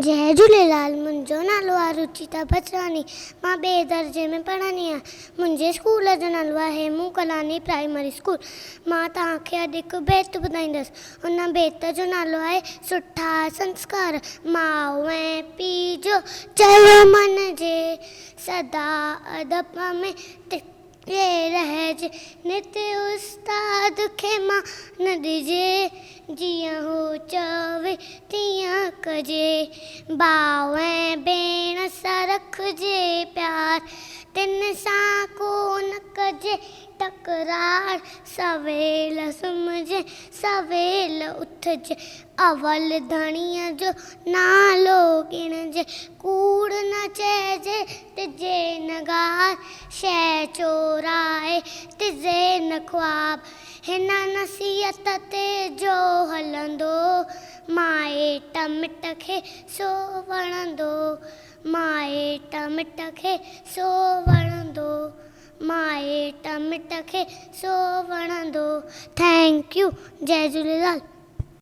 جئي جهوليلال منهنجو نالو آهي رچيتا بچراڻي مان ٻئي درجي ۾ پڙهندي آهيان منهنجي اسڪول جو نالو آهي هيمون ڪلاڻي پرائمري اسڪول مان توهان کي اڄ هڪ بيت ٻڌائيندس ان بيت جو نالو آهي سٺا سنسڪار ماء ۽ پيء جو چيو مڃجي سدا ادب ۾ تي رهج نت استاد کي مان ڏجي جيئن هو چوي تيئن ڪجي ڀاء ۽ ڀيڻ سان رکجي پيار تن سان ڪو نه ڪجي تڪرار سويل سمهجي سويل اٿجي اول ڌڻيء جو نالو ڳڻجي، ڪوڙ نه چئجي، ڏجي نه گار، شيء چورائي، ڏجي نه خواب. هن نصيحت تي جو هلندو، مائٽ مٽ کي سو وڻندو، مائٽ مٽ کي سو وڻندو، مائٽ مٽ کي سو وڻندو. Thank you. Jai Jhulelal.